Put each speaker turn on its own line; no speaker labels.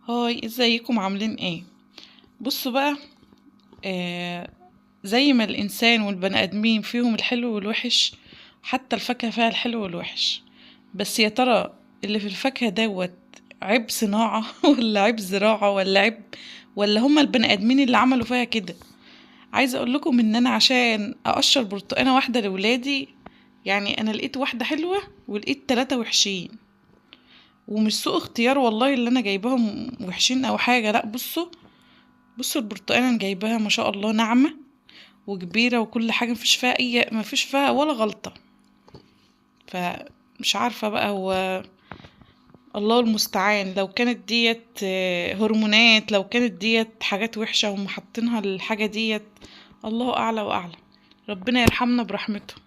هاي، ازيكم؟ عاملين ايه؟ بصوا بقى، زي ما الانسان والبني ادمين فيهم الحلو والوحش، حتى الفاكهة فيها الحلو والوحش. بس يا ترى اللي في الفاكهة دوت عيب صناعة ولا عيب زراعة ولا عيب، ولا هما البني ادمين اللي عملوا فيها كده؟ عايزة اقول لكم ان انا عشان اقشر برتقانة واحدة لولادي، انا لقيت واحدة حلوة ولقيت 3 وحشين، ومش سوء اختيار والله اللي انا جايباهم وحشين او حاجة، لا بصوا البرتقانة انا جايباها ما شاء الله ناعمة وكبيرة وكل حاجة، مفيش فيها ولا غلطة. فمش عارفة بقى، هو الله المستعان، لو كانت ديت هرمونات، لو كانت ديت حاجات وحشة وهم حاطينها الحاجة ديت، الله أعلى وأعلى. ربنا يرحمنا برحمته.